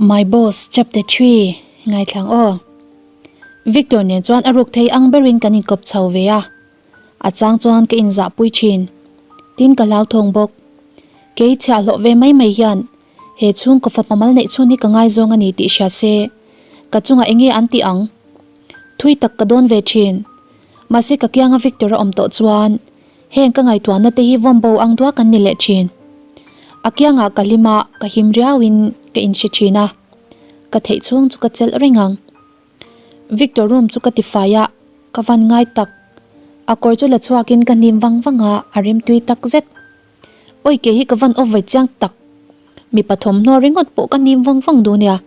My Boss Chapter 3 Ngaithlang aw. Victor nen chuan a ruk thei ang berin kan inkawp chho ve a, a chang chuan ka inzahpui thin. Tin ka hlauthawng bawk. Kei chhiahhlawh ve mai mai hian he chhungkaw fapa mal neih chhun hi ka ngaizawng a ni tih hria se ka chungah enge an tih ang? Thui tak ka dawn ve thin. Mahse ka kianga Victor a awm tawh chuan heng ka ngaihtuahna te hi vawm bo ang duak an ni leh thin. A kiangah ka hlim a, ka him riauin ka inhre thin a, ka theih chhung chu ka chelh reng ang. Victor room chu ka tifai a, ka van ngai tak. A kawr chu la chhuakin ka hnim vang vang a, a rimtui tak zet. Awi ke hi ka van over chiang tak. Mipa thawmhnaw ringawt pawh ka hnim vang vang duh nia.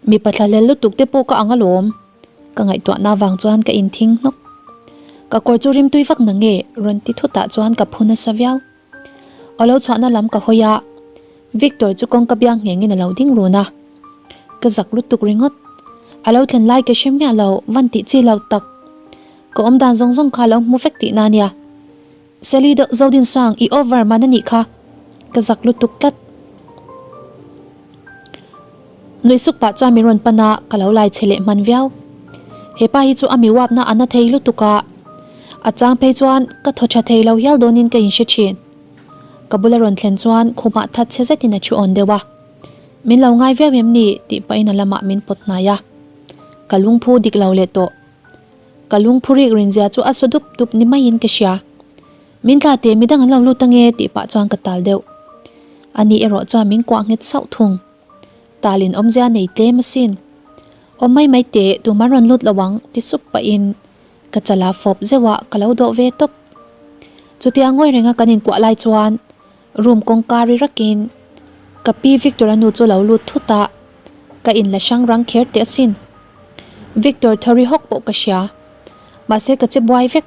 Mipa thlahlel lutuk te pawh ka ang alawm. Ka ngaihtuahna avang chuan ka inthing hnawk. Ka kawr chu rimtui vak na nge rawn ti thutah chuan ka phu nasa viau. A lo chhuahna lam ka hawi a, Victor chu kawngka biang nghengin a lo ding run a. Ka zak lutuk ringawt. A lo thlen lai ka hre miah lo, van tih chi lo tak. Ka awmdan zawng zawng kha a lo hmu vek tihna a nia. Sally deuh Zodinsang i over man a nih kha. Ka zak lutuk tlat. Nuih suk pah chuan min rawn pan a, ka lo lai che leh hman viau. He pa hi chu a mi uapna a na thei lutuk a, a chang phei chuan ka thaw tha thei lo hial dawnin ka inhre thin. Ka bula rawn thlen chuan khumah that chhe zetin a thu awn deuh a. Min lo ngai viau em ni tih pahin a lamah min pawt hnai a. Ka lungphu dik lo leh tawh. Ka lungphu rik rinzia chu a saw dup dup ni maiin ka hria. Min tla teh midang an lo lut ange tih pah chuan ka tal deuh. Ani erawh chuan min kuah nghet sauh thung. Talin awmzia nei tlem asin. Awm mai mai teh tumah rawn lut lo ang ti sup pahin ka chala fawp zeuh a ka lo dawh ve tawp. Chutia ngawi renga kan inkuah lai chuan room kawngka ri rakin ka pi Victor-a nu chu lo lut thut a, ka inla hrang rang kher teh asin. Victor thaw ri hawk pawh ka hria. Mahse ka che buai vek.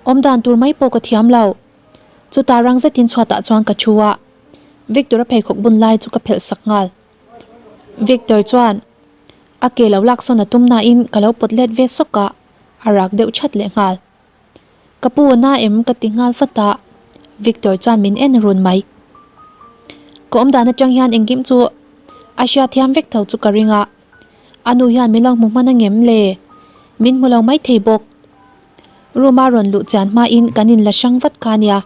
Awm dan tur mai pawh ka thiam lo. Chutah rang zetin chhuatah chuan ka thu a, Victor-a pheikhawk bun lai chu ka phelh sak nghal. Victor chuan a ke lo lak sawn a tum nain ka lo pawt let ve sawk a, a rak deuh that leh nghal. Ka pu a na em ka ti nghal vat a, Victor chuan min en run mai. Ka awm dan atang hian engkim chu a hria thiam vek tho chu ka ring a, a nu hian min lo hmu hman angem le? Min hmu lo maithei bawk. Room a rawn luh chian hmain kan inla hrang vat kha ania.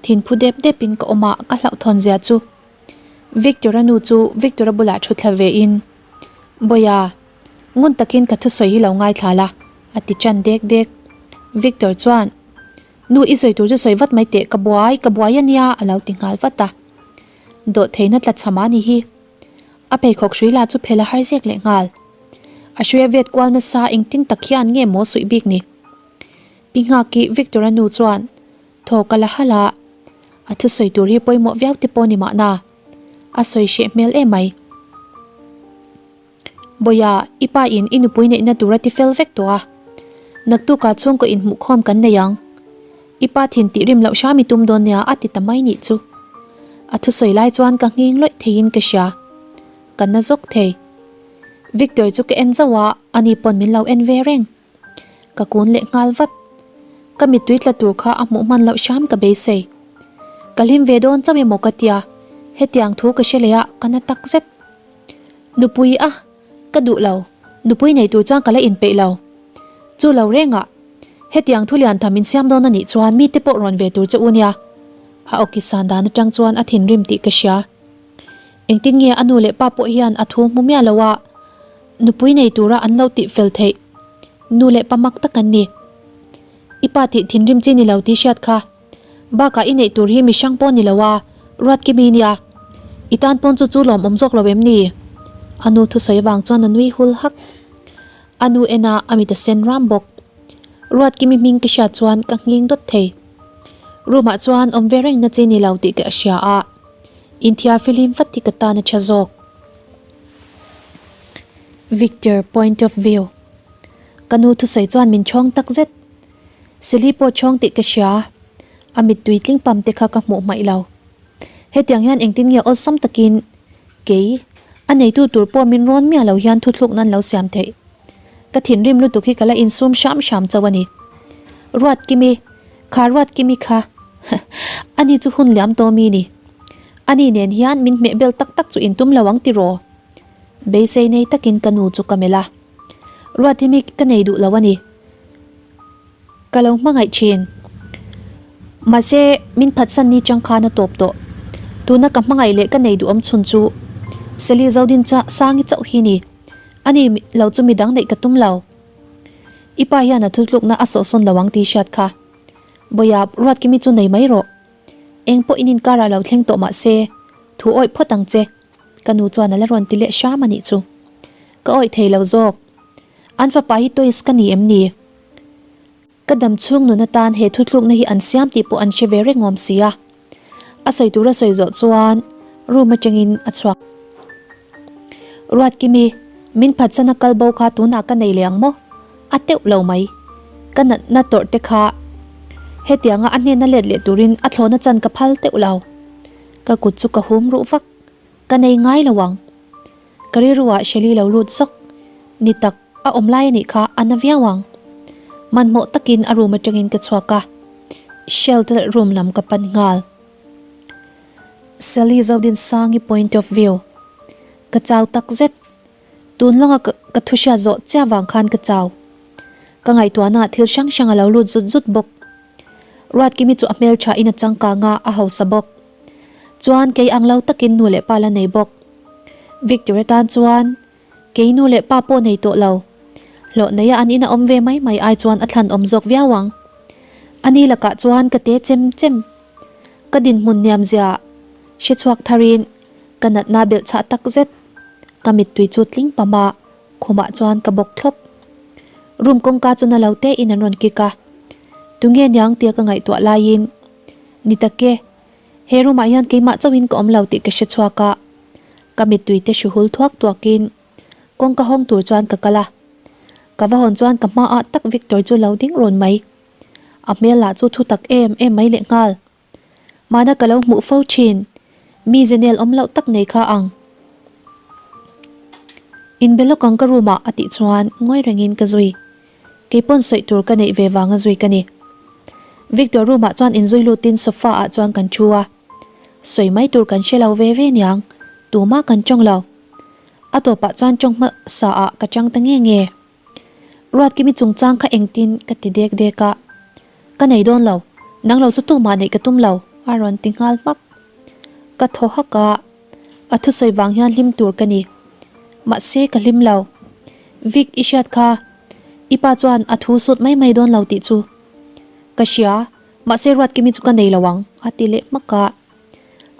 Thinphu dep depin ka awm a, ka hlauhthawn zia chu. Victor-a nu chu Victor-a bulah thu thla vein, Bawiha, ngun takin ka thusawi hi lo ngaithla la, a ti tan dek dek. Victor chuan, Nu i sawi tur chu sawi vat mai teh, ka buai, ka buai ania, a lo ti nghal vat a. Dawhtheihna tla chham a ni hi. A pheikhawk hrui lah chu phel a har zek leh nghal. A hruia vet kual nasa engtin tak hian nge maw suih bik ni? Pi Nghaki Victor-a nu chuan thaw ka la halh a, a thusawi tur hi pawimawh viau te pawh ni mahna, a sawi hreh hmel em mai. Bawiha, i pa in i nupui neihna tur a ti fel vek tawh a, naktukah chhungkaw inhmuhkhawm kan nei ang. I pa thin tih rim loh hram i tum dawn nia a ti ta mai nih chu. A thusawi lai chuan ka nghing lawih theiin ka hria. Ka na zawk thei. Victor chu ka en zauh a, ani pawn min lo en ve reng. Ka kun leh nghal vat. Ka mittui tla tur kha a hmuh hman loh hram ka beisei. Ka hlim ve dawn chauh emaw ka tia, hetiang thu ka hre leh a, ka na tak zet. Nupui a, ka duh lo, nupui nei tur chuan ka la inpeih lo. Chu lo reng ah, hetiang thu lian tham insiam dawn a nih chuan mite pawh rawn ve tur che u nia. A awki san dan atang chuan a thinrim tih ka hria. Engtin nge a nu leh pa pawh hian a thu hmu miah lo a, nupui nei tura an lo tih fel theih? Nu leh pa mak tak an ni. I pa tih thinrim chi ni lo tih hriat kha. Bakah i neih tur hi mi hrang pawh ni lo a, ruat ki mi nia. I tan pawn chu chu lawmawm zawk lo em ni? A nu thusawi avang chuan a nui hul hak. A nu en a, a mit a sen ram bawk. Ruat ki mi hming ka hriat chuan ka nghing dawt thei. Room ah chuan awm ve reng na chi ni lo tih ka hria a. Inthiar filim vat hi ka tan a tha zawk. Victor point of view. Ka nu thusawi chuan min chhawng tak zet. Sili pawh chhawng tih ka hria. A mittui tling pam te kha ka hmuh hmaih lo. Hetiang hian engtin nge awlsam takin kei a neitu tur pawh min rawn miah lo hian thuthluk nan lo siam theih. Ka thinrim lutuk hi ka la insum hram hram chauh a ni. Ruat Kimi, kha Ruat Kimi kha ani chu hun liam tawh mi ni. Ani nen hian min hmeh bel tak tak chu in tum lo ang tiraw? Beisei nei takin ka nu chu ka melh a. Ruathimi ka nei duh lo a ni. Ka lo hmangaih thin. Mahse, min phatsan ni chang khan a tawp tawh. Tuna ka hmangaih leh ka nei duhawm chhun chu Sally Zodin cha Sangi chauh hi ni. Ani lo chu midang neih ka tum lo. I pa hian a thutlukna a sawhsawn lo ang tih hriat kha. Bawia, Ruatkimi chu nei mai rawh. Eng pawh in inkarah lo thleng tawh mahse, thu awih phawt ang che. Ka nu chuan a la rawn ti leh hram a nih chu. Ka awih thei lo zawk. An fapa hi toys ka ni em ni? Ka dam chhung nun atan he thuthlukna hi an siam tih pawh an hre ve reng awm si a. A sawi tur a sawi zawh chuan room atangin a chhuak. Ruatkimi, min phatsan a kal bo kha tunah ka nei leh ang maw? A teuh lo mai. Ka natna tawrh te kha hetianga a hnena let leh turin a thlawhna chan ka phal teuh lo. Ka kut chu ka hum ruh vak. Ka nei ngai lo ang. Ka rilruah Shelly lo lut zawk. Ni tak, a awm lai a nih kha a na viau ang. Hmanhmawh takin a room atangin ka chhuak a, Shelter room lam ka pan nghal. Shelly Zodinsangi point of view. Ka chau tak zet. Tun lawnga ka thu hriat zawh chiah vang khan ka chau. Ka ngaihtuahna ah thil hrang hrang a lo lut zut zut bawk. Ruatkimi chu a hmeltha in a changkang a, a hausa bawk. Chuan kei ang lo takin nu leh pa la nei bawk. Victor atan chuan kei nu leh pa pawh nei tawh lo. Hlawh neia an ina awm ve mai mai ai chuan a thlan awm zawk viau ang. Ani lakah chuan ka te chem chem. Ka dinhmun hniam zia hre chhuak tharin ka natna belh chhah tak zet. Ka mittui chu tling pam a, khumah chuan ka bawk thlawp. Room kawngka chu na lo te in an rawn kick a. Tunge niang tia ka ngaihtuah laiin ni tak e. He room ah hian keimah chauhin ka awm lo tih ka hre chhuak a, ka mittui te hru hul thuak tuakin kawngka hawng tur chuan ka kal a. Ka va hawn chuan ka hma ah tak Victor chu lo ding run mai. A hmel lah chu thu tak em em mai leh nghal. Mahna ka lo hmuh fo thin, mi zenel awm loh tak nei kha ang. Inbe lawk ang ka room ah a tih chuan ngawi rengin ka zui. Keipawn sawi tur ka neih ve vanga zui ka ni. Victor room ah chuan inzui lutin sofa ah chuan kan thu a. Sawi mai tur kan hre lo ve ve niang, tumah kan tawng lo. A tawpah chuan tawng hmasa ah ka chang ta nge nge. Ruatkimi chungchang kha engtin ka ti dek dek a. Ka nei dawn lo, nang lo chu tumah neih ka tum lo, a rawn ti nghal hmak. Ka thaw hak a, a thusawi vang hian hlim tur ka ni. Mahse ka hlim lo. Vic i hriat kha, i pa chuan a thu sut mai mai dawn lo tih chu ka hria, mahse Ruatkimi chu ka nei lo ang, a ti leh hmak a.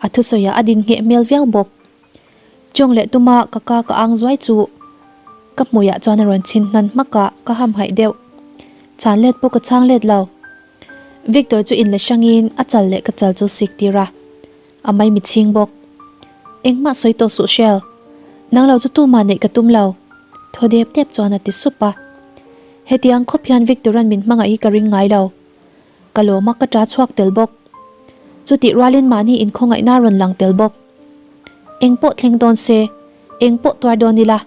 A thusawiah a din ngheh hmel viau bawk. Chawng leh tuma ka ka ka ang zuai chu ka hmuiah chuan a rawn chhin hnan hmak a, ka hamhaih deuh. Chhan let pawh ka chhang let lo. Victor chu inla hrangin a chal leh ka chal chu sik tir a, a maimi chhing bawk. Engmah sawi tawh suh Shell, nang lo chu tumah neih ka tum lo, thaw dep dep chuan a ti sup a. Hetiang khawp hian Victor-a'n min hmangaih hi ka ring ngai lo. Ka lawm a ka ṭa chhuak tel bawk. Chutih rualin mahni inkhawngaihna a rawn lang tel bawk. Eng pawh thleng dawn se, eng pawh tuar dawn ila,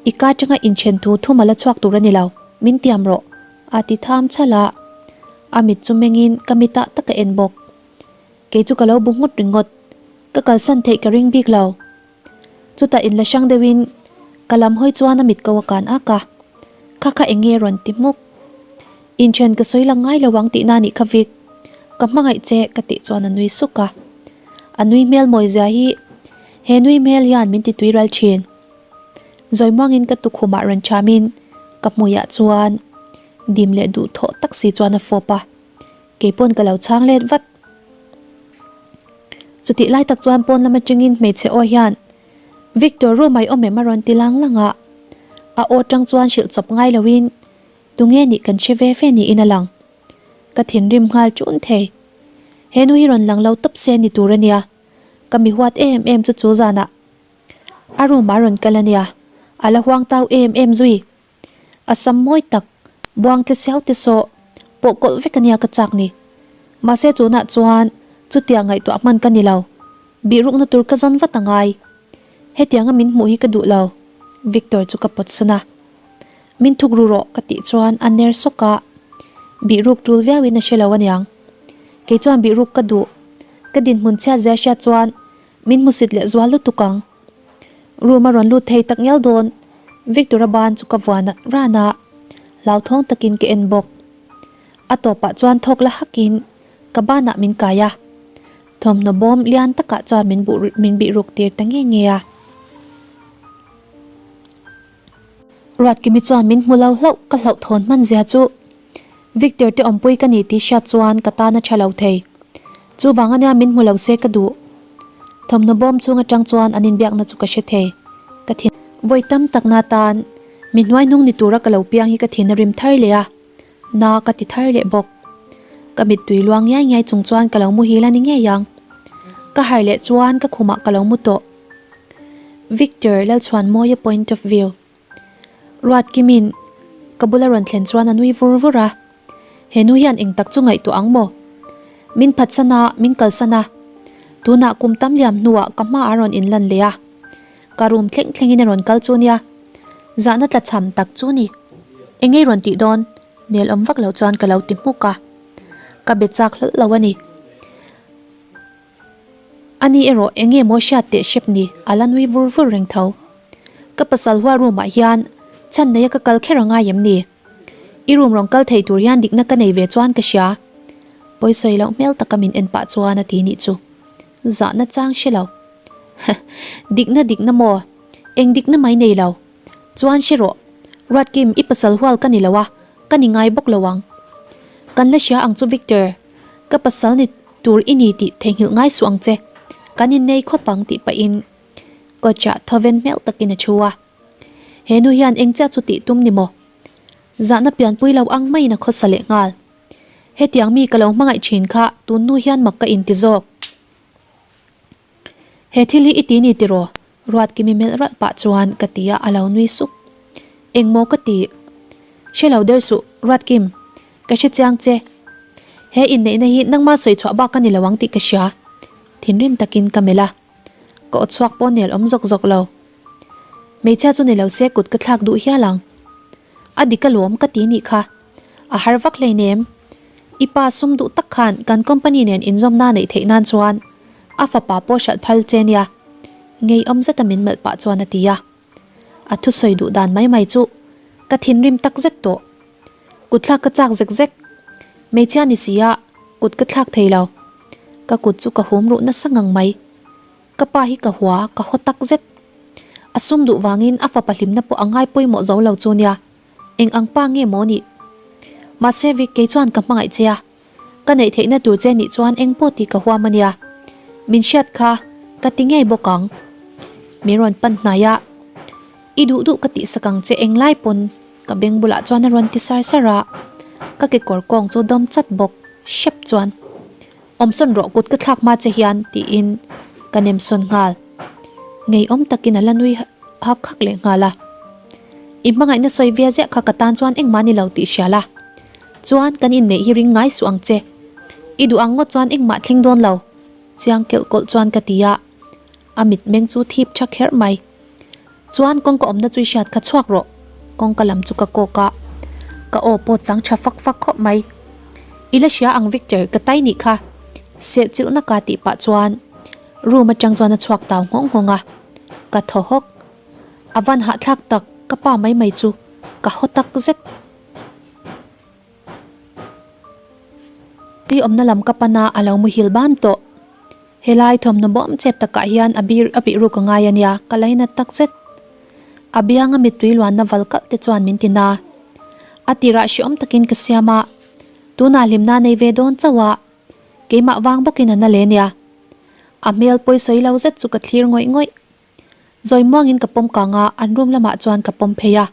i ka aṭanga inṭhen thu thum a la chhuak tur a ni lo, min tiam rawh. A ti tham chhalh a, a mit chu mengin ka mitah tak a en bawk. Kei chu ka lo bu nghut ringawt, ka kalsan theih ka ring bik lo. Chutah inla hrang deuhin ka lam hawi chuan a mit ko a kan ak a, Kha kha eng nge rawn ti hmuk? Inthian ka sawi lang ngai lo ang tihna nih kha Vic, ka hmangaih che ka tih chuan a nui suk a. A nui hmel mawi zia hi he nui hmel hian min ti tui ral thin. Zawi muangin ka tukhumah rawn thamin ka hmuiah chuan dim leh duhthawh tak si chuan a fawp a, keipawn ka lo chhang let vat. Chutih lai tak chuan pawn lam atangin hmeichhe aw hian Victor room ai awm em a rawn ti lang lang a, a aw tang chuan hrilh chawp ngai loin tunge nih kan hre ve ve niin a lang. Ka thinrim nghal chun thei. He nu hi rawn lang lo tawp se ni tur a nia, ka mi huat em em chu chu zanah A room ah rawn kal a nia, a la huang tau em em zui. A sam mawi tak, buang tle siau te saw pawh kawlh vek a nia ka chak ni. Mahse tunah chuan chutiang ngaihtuah hman ka ni lo, bihrukna tur ka zawn vat a ngai. Hetianga min hmuh hi ka duh lo, Victor chu ka pawt sawn a. Min thuk ru rawh ka tih chuan a ner sawk a, bihruk tul viauin a hre lo aniang. Kei chuan bihruk ka duh, ka dinhmun chhiat zia hriat chuan Min hmusit leh zual lutuk ang. Room a rawn lut thei tak ngial dawn. Victor-a ban chu ka vuan ran a, hlauthawng takin ka en bawk. A tawpah chuan thawk la hakin ka banah min kai a, thawmhnaw bawm lian takah chuan min buh min bih ruk tir ta nge nge a. Ruatkimi chuan min hmu lo hlauh ka hlauhthawn hman zia chu Victor te awmpui ka ni tih hriat chuan ka tan a tha lo thei. Chuvang ania min hmu lo se ka duh. Thawmhnaw bawm chung atang chuan an inbiakna chu ka hre thei. Ka thin. Vawi tam takna tan mi hnuaihnung ni tura ka lo piang hi ka thin a rim thar leh a, na ka ti thar leh bawk. Ka mittui luang ngiai ngiai chung chuan ka lo muhil a ni ngei ang. Ka harh leh chuan ka khumah ka lo mu tawh. Victor Lalchhuanmawia point of view. Ruatkimin ka bula rawn thlen chuan a nui vur vur a, he nu hian eng tak chu ngaihtuah ang maw? Min phatsan a, min kalsan a, tunah kum tam liam hnuah ka hma a rawn inlan leh a, ka room thleng thlengin a rawn kal chu nia, zahna tla cham tak chu ni. Engei rawn tih dawn? Nel awm vak loh chuan ka lo ti hmuk a, ka be chak hlawlh lo a ni. Ani erawh eng nge maw hriat teh hrep ni, a la nui vur vur reng tho. Ka pasal hua room ah hian chhan neia ka kal kher a ngai em ni? I room rawn kal thei tur hian dikna ka nei ve chuan ka hria. Pawisawi loh hmel taka min en pah chuan a ti nih chu. Zahna chang hre lo. Dikna dikna maw? Eng dikna mai nei lo. Chuan hre rawh, Ruatkim i pasal hual ka ni lo a, ka ni ngai bawk lo ang. Kan la hria ang chu Victor, ka pasal ni tur i ni tih theihnghilh ngai suh ang che, kan innei khawp ang tih pahin kawchah thawven hmel takin a thu a. He nu hian eng chiah chu tih tum ni maw? Zahna pianpui lo ang maiin a khawsa leh nghal. Hetiang mi ka lo hmangaih thin kha tun nu hian mak ka inti zawk. He thil hi i ti ni tiraw? Ruatkimi melh ralh pah chuan ka ti a, a lo nui suk. Engmaw ka ti? Hre lo der suh, Ruatkim. Ka hre chiang che. He inneihna hi nangma sawi chhuah bak ka ni lo ang tih ka hria. Thinrim takin ka melh a. Ka aw chhuak pawh nel awm zawk zawk lo. Hmeichhia chu ni lo se kut ka thlak duh hial ang. A dik alawm ka ti nih kha. A har vak hleinem. I pa sum duh tak khan kan company nen inzawmna neih theih nan chuan a fapa pawh hralh phal che nia. Ngeiawm zeta min melh pah chuan a ti a. A thusawi duh dan mai mai chu ka thinrim tak zet tawh. Kut thlak ka chak zek zek. Hmeichhia ni si a, kut ka thlak thei lo. Ka kut chu ka hum ruh nasa ngang mai. Ka pa hi ka hua, ka haw tak zet. A sum duh vangin a fapa hlimna pawh a ngai pawimawh zo lo chu nia. Eng ang pa nge maw nih? Mahse Vic kei chuan ka hmangaih che a, ka neih theihna tur che nih chuan eng pawh tih ka huam a nia. Min hriat kha ka ti ngei bawk ang. Min rawn pan hnai a, I duh duh ka tihsak ang che eng lai pawn ka beng bulah chuan a rawn ti sar sar a, ka kekawr kawng chu dawm chat bawk hrep chuan Awmsawn rawh kut ka thlak hma che hian tiin ka nemsawn nghal. Ngeiawm takin a la nui hak hak leh nghal a. I hmangaihna sawi ve ziah kha ka tan chuan engmah ni lo tih hria la. Chuan kan inneih hi ring ngai suh ang che. I duh ang ngawt chuan engmah thleng dawn lo. Chiang kelh kawlh chuan ka ti a. A mitmeng chu thip tha kherh mai. Chuan kawngka awmna chu i hriat kha chhuak rawh. Kawngka lam chu ka kawk a, ka aw pawh chang tha fak fak khawp mai. I la hria ang Victor, ka tai nih kha. Seh chilh naka tih pah chuan room atang chuan a chhuak tau nghawng nghawng a, ka thaw hawk. A van hahthlak tak, ka pa mai mai chu ka haw tak zet. Tui awmna lam ka pan a, a lo muhil bam tawh. Helai thawmhnaw bawm chep takah hian a bir a bih ruk a ngai a nia, ka lainat tak zet. A bianga mittui luanna val kalh te chuan min ti na. A tirah hreawm takin ka siam a, tunah hlimna nei ve dawn chauh a, keimah vang bawkin a na leh nia. A hmel pawisawi lo zet chu ka thlir ngawih ngawih. Zawi muangin ka pawm kang a, an room lamah chuan ka pawm phei a.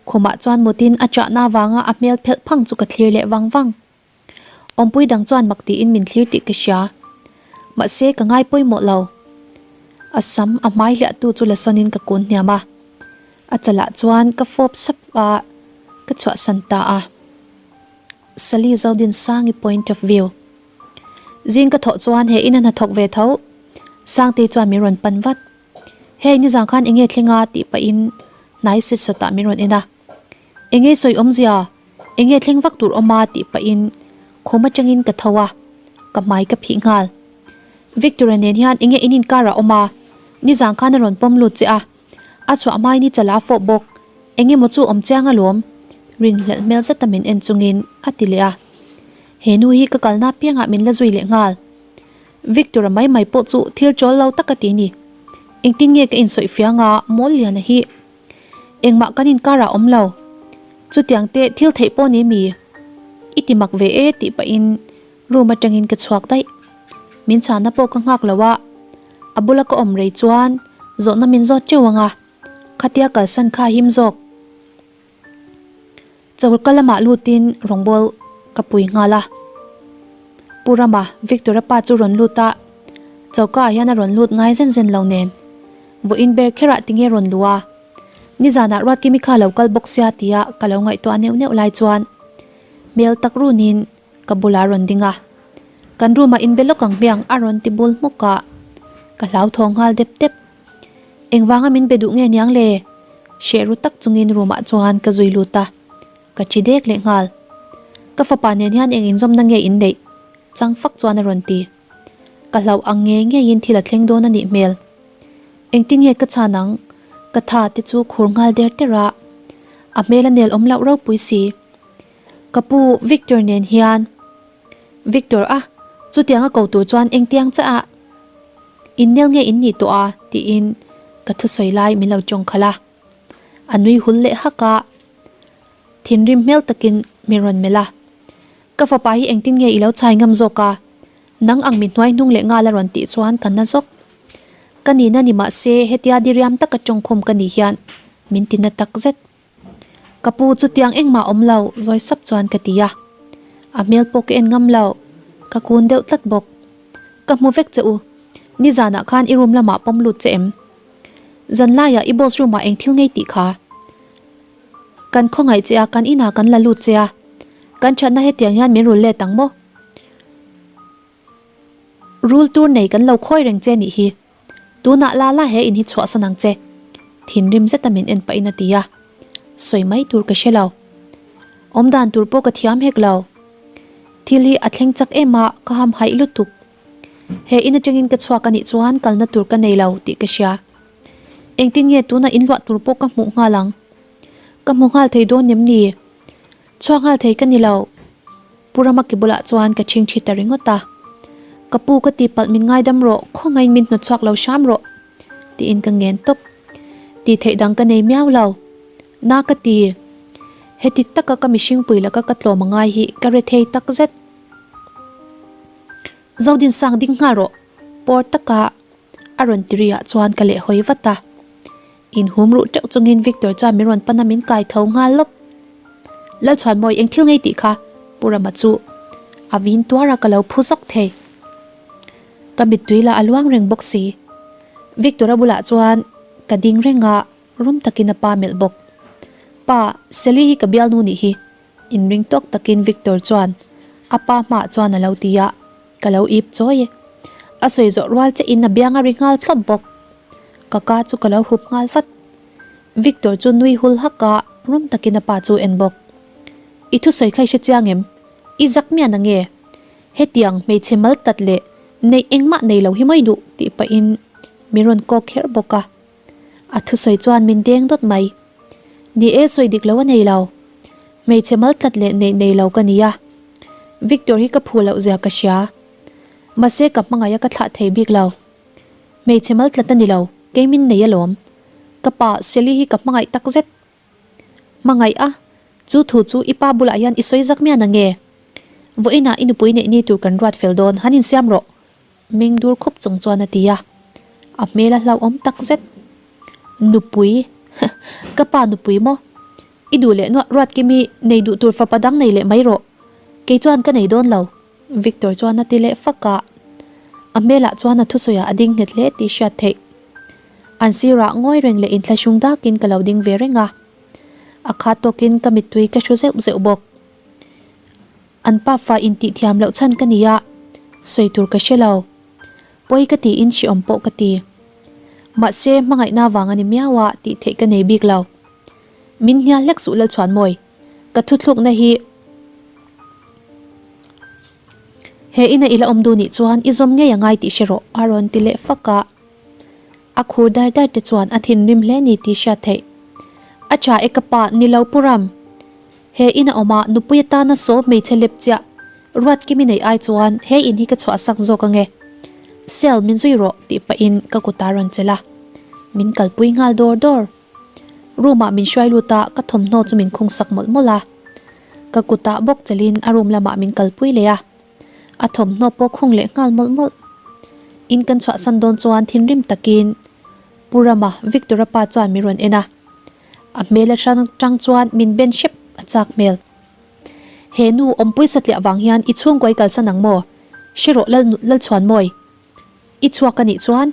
Khumah chuan mutin a chahna avanga a hmel phelh phang chu ka thlir leh vang vang. Awmpui dang chuan mak tiin min thlir tih ka hria. Mahse ka ngai pawimawh lo. A sam a hmai hliahtu chu la sawnin ka kun hniam a. A chalah chuan ka fawp sap a, ka chhuahsan ta a. Sally Zodinsangi point of view. Zing ka thawh chuan he in a hnathawk ve tho. Sangtei chuan min rawn pan vat. Hei nizan khan enge thleng a tih pahin hnai set sawtah min rawn en a. Enge sawi awmzia? Enge thleng vak tur awm a tih pahin khum atangin ka tho a, ka hmai ka phih nghal. Victor-a nen hian enge in inkar a awm a? Nizan khan a rawn pawm lut che a, a chhuah hmain i chala fawh bawk. Eng emaw chu awm chiang alawm, rinhlelh hmel zeta min en chungin a ti leh a. He nu hi ka kalna apiangah min la zui leh nghal. Victor-a mai mai pawh chu thil chawl lo tak a ti ni. Engtin nge ka insawi fiang a mawl liana hi? Engmah kan inkarah awm lo. Chutiang te thil theih pawh ni mi? I ti mak ve e tih pahin room atangin ka chhuak daih. Min chhanna pawh ka nghak lo a, a bula ka awm rei chuan zawhna min zawt teuh ang a, khatia kalsan kha a him zawk. Chawlhka lamah lutin rawngbawl ka pui nghal a. Pu Rama, Victor-a pa chu rawn lut a, choka ah hian a rawn lut ngai zen zen lo nen. Vawiin ber kherah tinge rawn luh a? Nizanah Ruatkimi kha lo kal bawk sia tia ka lo ngaihtuah neuh neuh lai chuan hmel tak runin ka bulah a rawn ding a. Kan room ah inbe lawk ang hmiang a rawn ti bul hmuk a, ka hlauthawng nghal dep dep. Engvanga min be duh nge niang le? Hreh ru tak chungin room ah chuan ka zui lut a, ka chi dek leh nghal. Ka fapa nen hian eng inzawmna nge in neih? Chang fak chuan a rawn ti. Ka hlauh ang ngei ngeiin thil a thleng dawn a nih hmel. Engtin nge ka chhan ang? Ka tha te chu khur nghal der der a, a hmel a nel awm loh ropui si. Ka pu Victor nen hian. Victor a, chutiang a ko tur chuan engtiang chiah a innel nge in nih tawh a? tiin ka thusawi lai min lo tawng khalh a. A nui hul leh hak a, thinrim hmel takin min rawn melh a. Ka fapa hi engtin nge i lo chhai ngam zawk a? Nang ang mi hnuai hnung leh nghal a rawn tih chuan ka na zawk. Ka nihna ni mah se hetia diriam taka tawngkhum ka nih hian min ti na tak zet. Ka pu chutiang engmah awm lo zawi sap chuan ka ti a, a hmel pawh ka en ngam lo, ka kun deuh tlat bawk. Ka hmu vek che u, nizanah khan i room lamah pawm lut che em? Zanlaiah i boss room ah eng thil ngei tih kha? Kan khawngaih che a, kan inah kan la lut che a, kan thatna hetiang hian min rul let ang maw? Rul tur nei kan lo khawi reng che nih hi. Tunah la la he in hi chhuahsan ang che. Thinrim zeta min en pahin a ti a. Sawi mai tur ka hre lo. Awmdan tur pawh ka thiam hek lo. Thil hi a thleng chak em a, ka ham haih lutuk. He in atangin ka chhuak a nih chuan kalna tur ka nei lo tih ka hria. Engtin nge tunah inluah tur pawh ka hmuh nghal ang? Ka hmu nghal thei dawn em ni? Chhuak nghal thei ka ni lo. Pu Rama ke bulah chuan ka chhing thi ta ringawt a. Ka pu ka tihpalh min ngaidam rawh, khawngain min hnawt chhuak lo hram rawh tiin ka ngen tawp. Tih theih dang ka nei miau lo. Na ka ti. Heti taka ka mihring pui laka ka tlawm a ngai hi ka re thei tak zet. Zodinsang ding nghal rawh pawr taka a rawn ti ri ah chuan ka lehhawi vat a. Inhum ruh teuh chungin Victor chuan min rawn pan a min kai tho nghal lawp. Lalchhuanmawi eng thil ngei tih kha Pu Rama chu a vin tuar a ka lo phu zawk thei. Ka mittui lah a luang reng bawk si. Victor a bulah chuan ka ding reng a rum takin a pa melh bawk. Pa, Sally hi ka bialnu nih hi inring tawk takin Victor chuan a pa hmaah chuan a lo ti a, ka lo ip chawi e. A sawi zawh rual che in a biang a ri nghal thlawp bawk. Ka ka chu ka lo hup nghal vat. Victor chu nui hul hak a, rum takin a pa chu en bawk. I thusawi kha i hre chiang em? I zak mian ang e? Hetiang hmeichhe mal tat leh neih engmah nei lo hi mai duh tih pahin min rawn kawk kher bawk a. A thusawi chuan min deng dawt mai. Ni e sawi dik lo a nei lo. Hmeichhe mal tlat leh neih nei lo ka ni a. Victor hi ka phu loh zia ka hria. Mahse ka hmangaih a ka thlah thei bik lo. Hmeichhe mal tlat a ni lo, kei min nei alawm. Ka pa Shelly hi ka hmangaih tak zet. Hmangaih a, chu thu chu i pa bulah hian i sawi zak mian ange. Vawiinah i nupui neih ni tur kan ruat fel dawn, han insiam rawh. Meng dur khup chung chuan a ti a, a hmel a hlauhawm tak zet. Nupui? Ka pa nupui maw? I duh leh nuah ruat kimi nei duh tur fapa dang nei leh mai rawh. Kei chuan ka nei dawn lo. Victor chuan a ti leh fak a, a hmelah chuan a thusawiah a ding nghet hle tih hriat theih. An sirah ngawi reng leh inthlahrung dakin ka lo ding ve reng a, a khat tawkin ka mittui ka hru zeuh zeuh bawk. An pafa intih thiam loh chhan ka ni a, sawi tur ka hre lo. Pawi ka tiin hriawm pawh ka ti. Mahse hmangaihna vang a ni miau a tih theih ka nei bik lo. Min hnial hlek suh Lalchhuanmawi, ka thuthlukna hi he ina i la awm duh nih chuan i zawm ngei a ngai tih hre rawh a rawn ti leh fak a. A khur dar dar te chuan a thinrim hle ni tih hriat theih. A tha e ka pa, ni lo Pu Ram. He in a awm a, nupui atana saw hmeichhe lep chiah Ruatkimi neih ai chuan he in hi ka chhuahsak zawk ange. Sial min zui rawh tih pahin ka kut a rawn chelh a, min kalpui nghal dawr dawr. Room ah min hruai lut a, ka thawmhnaw chu min khung sak mawlh mawlh a. Ka kutah bawk chelhin a room lamah min kalpui leh a, a thawmhnaw pawh khung leh nghal mawlh mawlh. In kan chhuahsan dawn chuan thinrim takin Pu Rama, Victor-a pa chuan min rawn en a, a hmel atang tang chuan min ben hrep a chak hmel. He nu awmpui satliah vang hian i chhungkaw i kalsan ang maw? Hre rawh Lal Lalchhuanmawi. I chhuak a nih chuan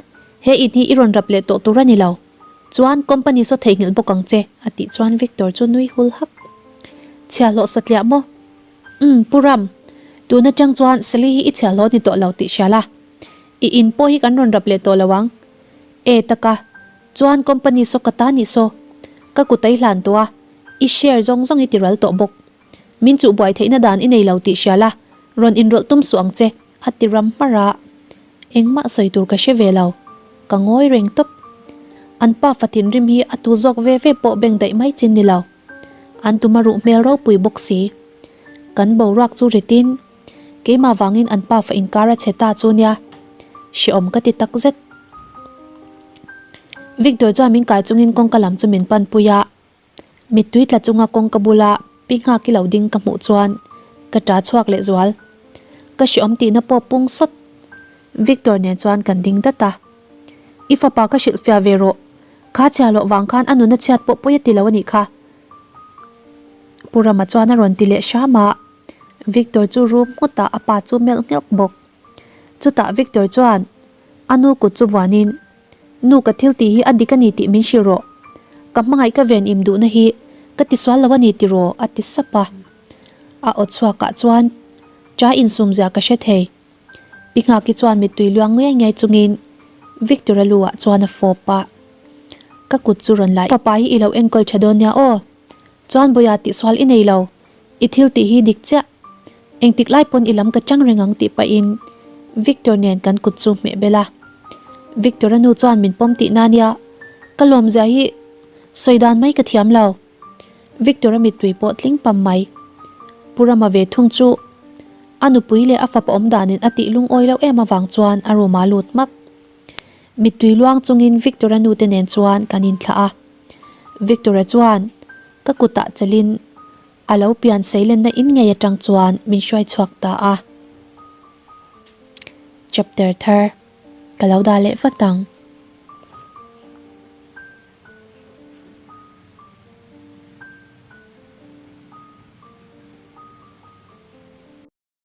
he in hi i rawn rap leh tawh tur a ni lo. Chuan company saw theihnghilh bawk ang che a tih chuan Victor chu nui hul hak. Chhiahhlawh satliah maw? Umm Pu Ram, tun atang chuan Sally hi i chhiahhlawh ni tawh lo tih hria la. I in pawh hi kan rawn rap leh tawh lo ang. E taka, chuan company saw ka ta nih saw. Ka kut a i hlan tawh a, i share zawng zawng i ti ral tawh bawk. Min chuh buai theihna dan i nei lo tih hria la, rawn inrawlh tum suh ang che, a ti ram hmar a. Engmah sawi tur ka hre ve lo, ka ngawi reng tawp. An pa fa thinrim hi a tu zawk ve ve pawh beng daih mai chin ni lo. An tuma ruh hmel ropui bawk si. Kan boruak chu ritin, keimah vangin an pa fa inkar a chhe ta chu nia, hrehawm ka ti tak zet. Victor chuan min kai chungin kawngka lam chu min panpui a. Mittui tla chunga kawngka bula pi nghak i lo ding ka hmuh chuan ka ta chhuak leh zual. Ka hreawm tihna pawh pung sawt. Victor nen chuan kan ding dat a. I fapa ka hrilh fiah ve rawh. Kha chhia loh vang khan a nuna chhiat pawh pawi a ti lo a nih kha. Pu Rama chuan a rawn ti leh hram a. Victor chu rum nghut ah a pa chu melh nghelh bawk. Chutah Victor chuan a nu kut chu vuanin Nu ka thil tih hi a dik a ni tih min hrilh rawh. Ka hmangaih ka ven im duhna hi ka tisual lo a ni tiraw a ti sap a. A aw chhuakah chuan cha insum zia ka hre thei. Pi Nghaki chuan mittui luang ngiai ngiai chungin Victor-a lu ah chuan a fawp a. Ka kut chu rawn la Papa hi i lo enkawl tha dawn nia aw. Chuan Bawia tihsual i nei lo. I thil tih hi dik chiah. Engtik lai pawn i lam ka chang reng ang tih pahin Victor nen kan kut chu hmeh bel a. Victor-a nu chuan min pawm tih na nia, ka lawmzia hi sawi dan mai ka thiam lo. Victor-a mittui pawh tling pam mai. Pu Rama ve thung chu a nupui leh a fapa awm danin a tih lungawi loh em avang chuan a room ah lut hmak. Mittui luang chungin Victor-a nute nen chuan kan inthlah a. Victor-a chuan ka kutah chelin A lo pian seilenna in ngei atang chuan min hruai chhuak ta a. Chapter thar ka lo dah leh vat ang.